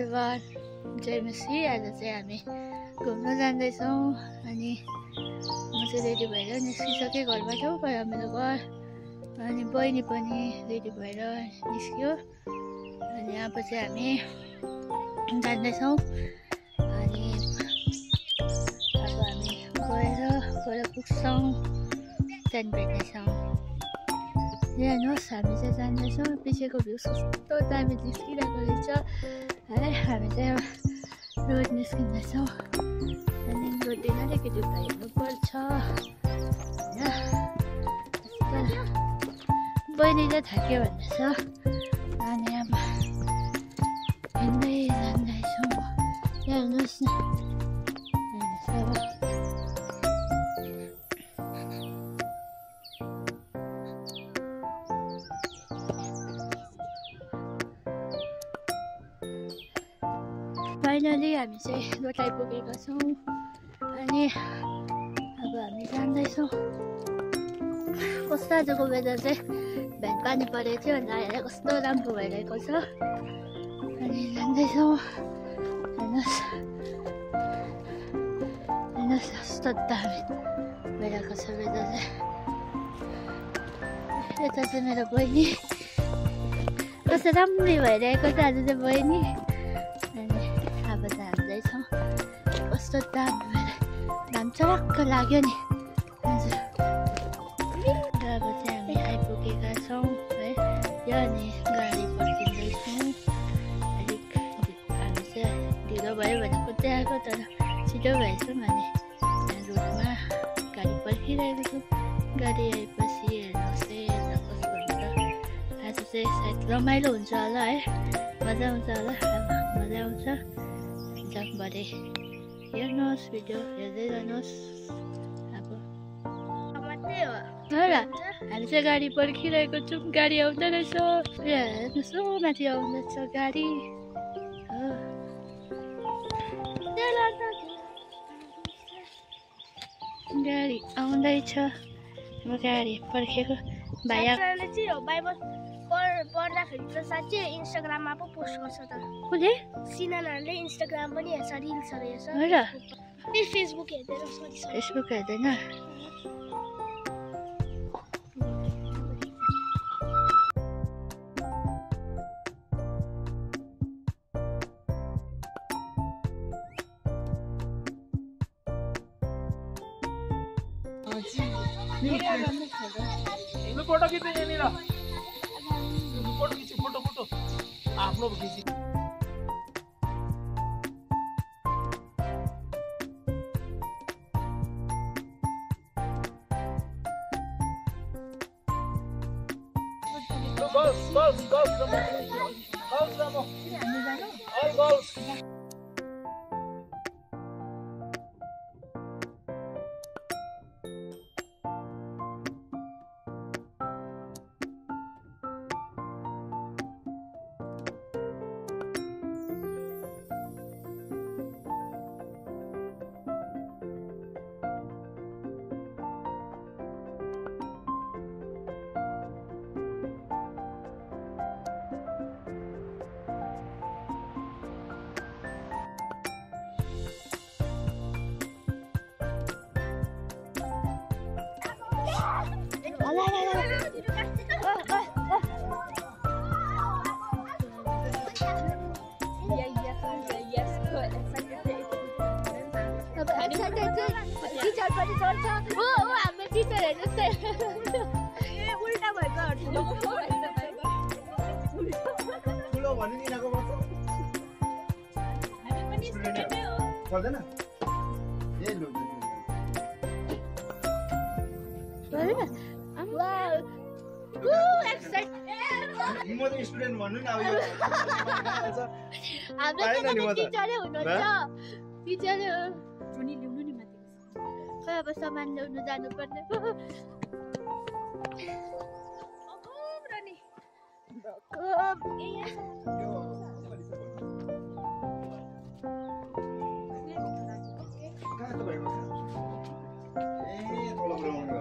नमस्कार जय मसी। आज चाहिँ हामी घुम्न जाँदैछौँ अनि म चाहिँ रेडी भएर निस्किसकेँ घरबाट पर मेरो घर। अनि बहिनी पनि रेडी भएर निस्क्यो अनि अब चाहिँ हामी जाँदैछौँ। अनि अब हामी गएर पुग्छौँ त्यहाँदेखि भेट्नेछौँ। हेर्नुहोस् हामी चाहिँ जाँदैछौँ। पछिको भ्यू कस्तो दामी देखिरहेको रहेछ है। हामी चाहिँ रोड निस्किँदैछौँ अनि रोडदेखि अलिकति उता हिँड्नुपर्छ होइन। बहिनीले थाक्यो भन्दैछ अनि अब हिँड्दै जाँदैछौँ। हेर्नुहोस् न फाइनली हामी चाहिँ रोड आइपुगेका छौँ अनि अब हामी जाँदैछौँ। कस्तो आजको वेदर चाहिँ बिहान पानी परेको थियो अनि आएर कस्तो राम्रो भइरहेको छ अनि जाँदैछौँ। हेर्नुहोस् कस्तो दामी भइरहेको छ वेदर चाहिँ। यता चाहिँ मेरो बहिनी कस्तो राम्रै भइरहेको छ आज चाहिँ बहिनी। कस्तो दाम चरक्क लाग्यो नि हजुर। अब चाहिँ हामी आइपुगेका छौँ है। यो अनि गाडी पर्खिँदैछौँ। अलिक हामी चाहिँ ढिलो भयो भने कुद्दै आएको तर छिटो भएछौँ अनि रोडमा गाडी पर्खिरहेको छौँ। गाडी आएपछि हेर्नुहोस् है यता कस्तो हुन्छ। आज चाहिँ सायद रमाइलो हुन्छ होला है। मजा आउँछ होला मजा आउँछ भरे हेर्नुहोस् भिडियो हेर्दै जानुहोस्। अब मात्रै हो हामी चाहिँ गाडी पर्खिरहेको छौँ। गाडी आउँदो रहेछ हेर्नुहोस् हो माथि आउँदैछ गाडी गाडी आउँदैछ। अब गाडी पर्खेको भाइ पढ्दाखेरि त साँच्चै इन्स्टाग्राममा पो पोस्ट गर्छ त। कसले? सिनानाले इन्स्टाग्राम पनि हेर्छ, रिल्सहरू हेर्छ। हो र? फेसबुक हेर्दैन। फेसबुक हेर्दैन? फोटो खिच्दै यहाँनिर फोटो खिच्छु फोटो आफ्नो खिच्छु। टिचर पनि चल्छ हो हाम्रो टिचरहरू जस्तै उल्टा भएको ठुलो भन्नु नि यिनीहरूको गर्छ हामी पनि स्टुडेन्टै हो गर्दैन ए लु गर्दैन वाउ एक्साइट म त स्टुडेन्ट भन्नु नि अब यो हाम्रो टिचरै हुनुहुन्छ टिचरै हो। जुनी ल्याउनु नि माथि खै अब सामान ल्याउनु जानुपर्ने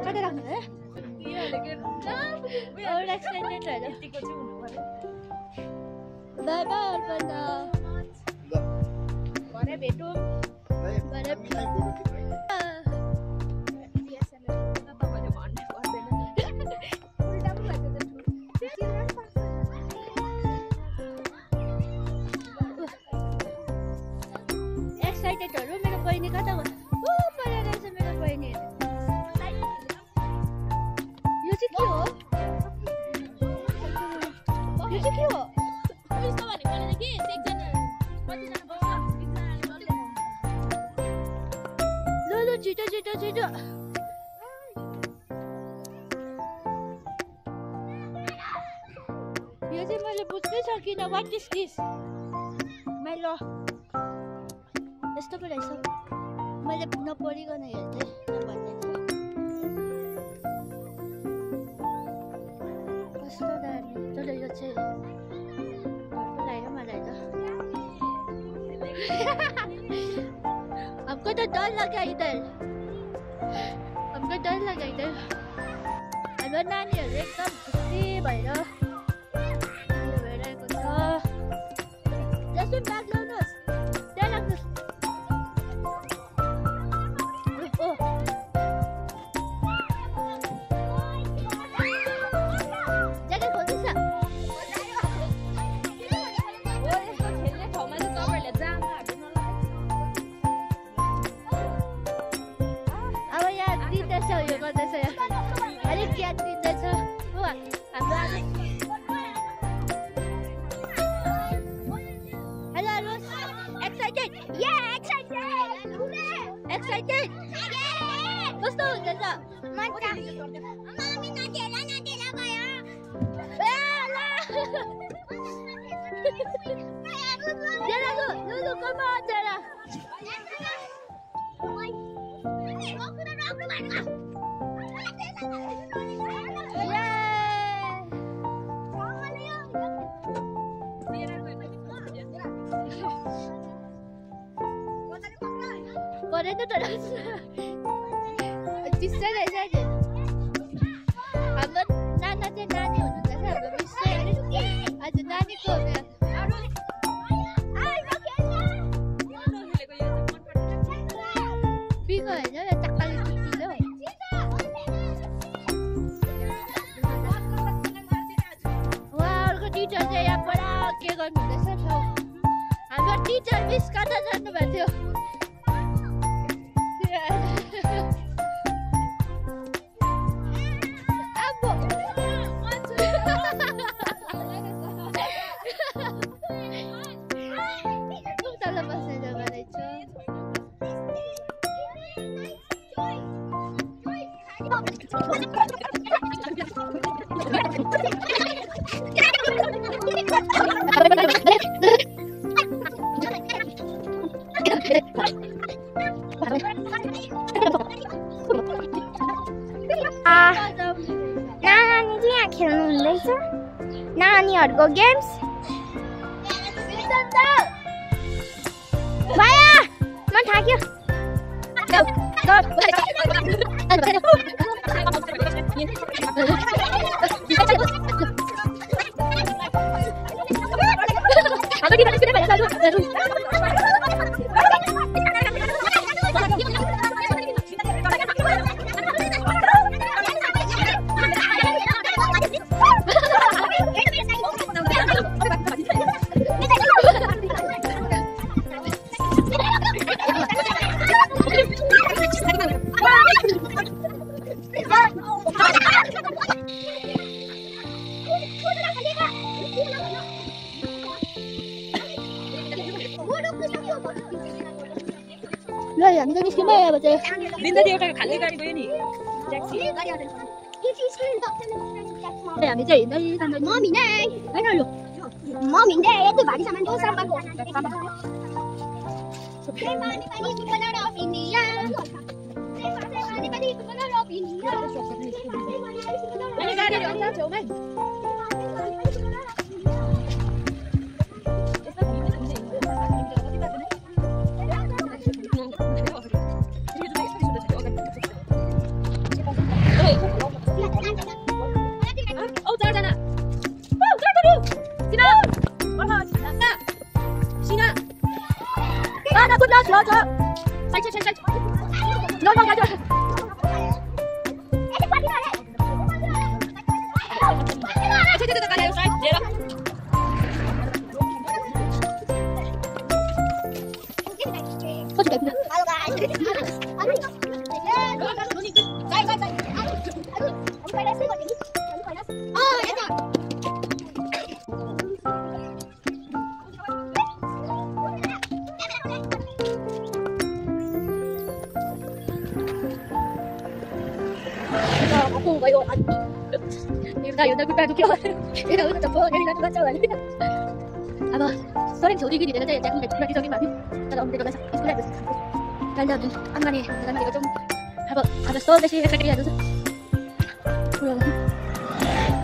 कता राख्नु है? एक्साइटेड बाई बाई अर्पण। भरे भेटौँ भरे तपाईँले भन्नु पर्दैन उल्टा पो भन्छ एक्साइटेडहरू मेरो बहिनी कता गयो परेर रहेछ मेरो बहिनी यो चाहिँ के हो यो चाहिँ के हो यस्तो भनेको भने कि एकजना कतिजना बस्छ एकजना ल छिटो छिटो छिटो यो चाहिँ मैले बुझ्नै सकिनँ वाट इज दिस ल यस्तो पो रहेछ मैले नपढिकन हेर्दै कस्तो दामी तर यो चाहिँ घरको लाग्यो मलाई त हमको तो डर लगा इधर हमको डर लगा इधर हाम्रो नानीहरू एकदम खुसी भएर भइरहेको छ जसो ब्याग ल्याउनुहोस् त्यहाँ राख्नुहोस् ज्याकेट खोल्दैछ खेल्ने ठाउँमा चाहिँ तपाईँहरूले जामाहरू अब यहाँ दिँदैछ उयो गर्दैछ अलिक याद दिँदैछ हो हाम्रो हेलो रोज एक्साइटेड एक्साइटेड कस्तो हुँदैछ लुलु कमा जरा परेन तर त्यस्तै रहेछ नि हाम्रो नाना चाहिँ नानी हुनुहुन्छ हाम्रो मिसै आज नानीको बिगो होइन चक्काले चुट्टिलो उहाँहरूको टिचर चाहिँ यहाँबाट के गर्नुहुँदैछ हाम्रो टिचर मिस कता जानुभएको थियो नानीले यहाँ खेल्नु हुँदैछ नानीहरूको गेम्स भया म थाक्यो ल हामी त निस्क्यौँ है अब चाहिँ बिन्दा एउटा खाली गाडी गयो नि ट्याक्सी हामी चाहिँ हिँड्दै जाँदै मम्मी नै होइन यो मम्मी नै यति भारी सामान को सामान को अब सोरेङ छोरी गीत हेरेर चाहिँ त्यहाँ कुनै प्रतियोगिता हामी तर उनीले गर्दा स्कुल आएको छ अहिले अब आङ्गने जनामाले गर्छौँ अब सो बेसी एक्सपेक्टेड छ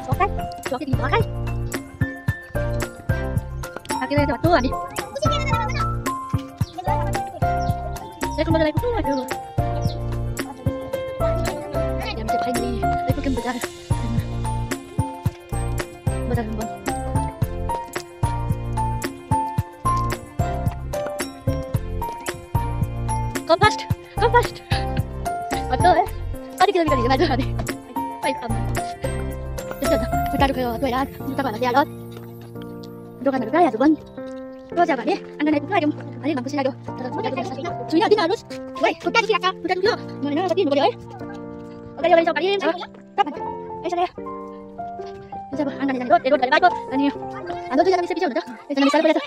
सोकाइ सोके दिनु भकाइ आके त हामी देखो मलाई कुन लाग्यो हामी चाहिँ फाइनली देखो केम बजार बजार Come fast. Betul ya? Tadi kita bikin aja nih. Baik kamu. Jadi kita juga tuh ya, kita balas ya lot. Dokan ada ya tuan. Terus apa nih? Anda naik lagi. Ani bangku sini aja. Sudah tidak harus. Woi, kita di sini. Kita dulu. Mana tadi boleh ya? Oke, boleh coba ini. Kapan? Saya. Bisa apa? Anda naik dari baik kok. Ani. Anda tuh jangan bisa udah. Jangan bisa boleh.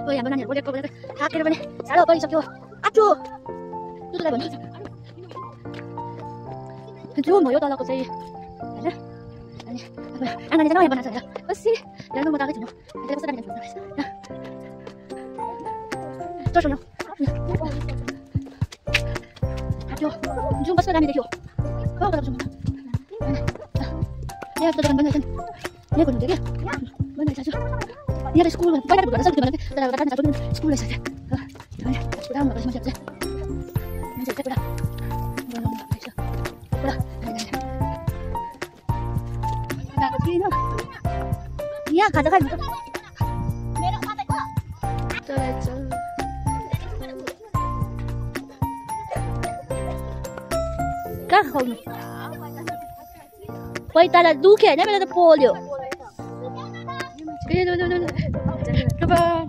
Oh ya, benar boleh kok boleh. Akhirnya benar. Salah apa isok yo. Aduh. Itu dah benar. Cuma mau yo tolak saya. Ada. Ana ni tahu ya benar saja. Pasti. Jangan mau tahu cuma. Ada pasal dengan kita. Terus yo. Aduh. Jumpa pasal kami deh yo. Kau tak jumpa. Ya, kita akan benar kan. Ya, kau dia. Benar saja. Dia ada sekolah, banyak bukan asal gimana? Kadang-kadang satu sekolah saja. Udah nggak bisa macam saja. Ini saja udah. Udah. Nggak begini. Iya, katakan. Kah kau? Woi, tala duke, ni mana ada polio. Coba.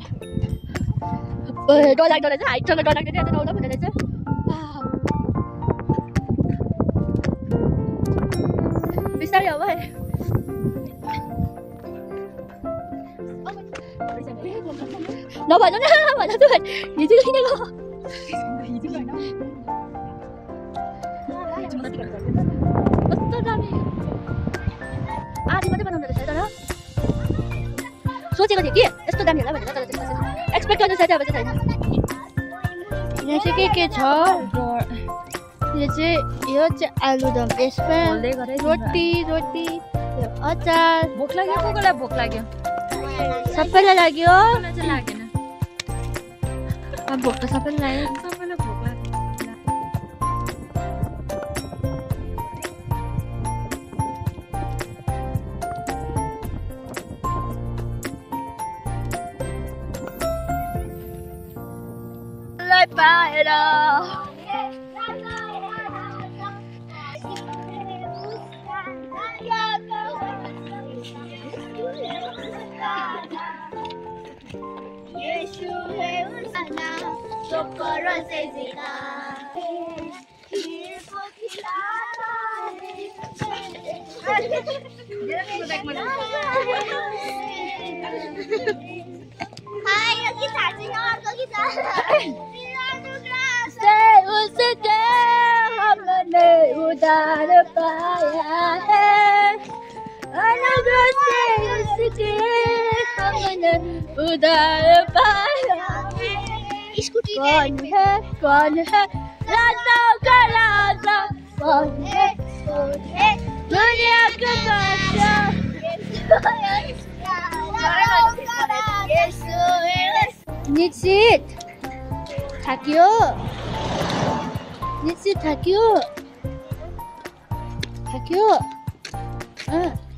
Đôi lần hải chân đôi lần cái đâu đó mình chứ. Wow. Vì sao vậy? Nó mà nó thôi. Gì chứ cái nó. Gì chứ rồi nó. Di mana mana dari saya dah. सोचेको थिएँ कि यस्तो दामी होला भनेर तर expect गर्नु साथै अब चाहिँ छैन यहाँ चाहिँ के छ यो चाहिँ आलुदम यसमा रोटी यो अचार भोक लाग्यो कोकोलाई भोक लाग्यो सबैलाई लाग्यो चाहिँ लागेन अब भोक त सबैलाई लाग्यो सबैलाई भोक लाग्यो Paira. Hai, lagi saja lagi हमने उधार पाया है अलग से उसके हमने उधार पाया है कौन है राजाओं का राजा कौन है दुनिया का बादशाह निश्चित थाक्यो निश्चित थाक्यो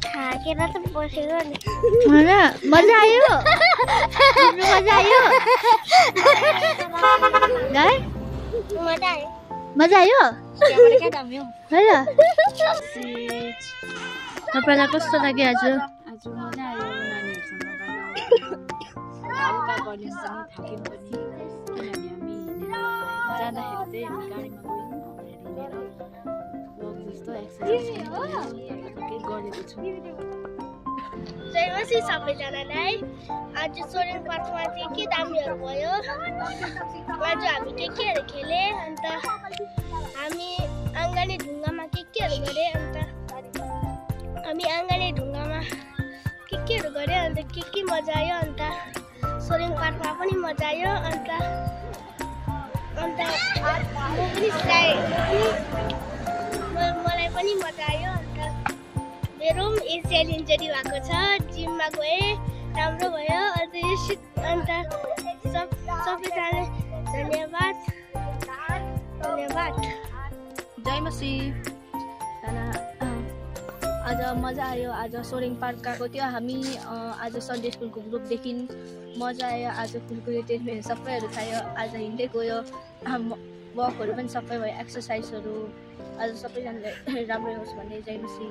थाकेर त बसेको नि मजा आयो मजा आयो गाई मजा आयो मजा आयो त्यहाँबाट क्या दामी हो है त तपाईँलाई कस्तो लाग्यो आज आज मजा आयो नानीहरूसँग हल्का गऱ्यौँ पनि थाक्यौँ पनि किनभने हामी जाँदाखेरि चाहिँ हामी गाडीमा गयौँ हिँडेर वक जस्तो एक्सर्साइज केही गरेको छु जय मसी सबैजनालाई आज सोरेङ पार्कमा चाहिँ के दामीहरू भयो आज हामी केहरू खेले अन्त हामी आँगने ढुङ्गामा केहरू गरे अन्त हामी आँगने ढुङ्गामा केहरू गरे अन्त के मजा आयो अन्त सोरेङ पार्कमा पनि मजा आयो अन्त अन्त म पनि मलाई पनि मजा आयो अन्त मेरो पनि एसियल इन्जरी भएको छ जिममा गएँ राम्रो भयो अन्त सबैजना धन्यवाद जय मसी आज मजा आयो आज सोरेङ पार्क गएको थियो हामी आज सन्डे स्कुलको ग्रुपदेखि मजा आयो आज कुरकुरे टेनमेन सबैहरू खायो आज हिँड्दै गयो वकहरू पनि सबै भयो एक्सर्साइजहरू आज सबैजनाले राम्रै होस् भन्ने जय मसी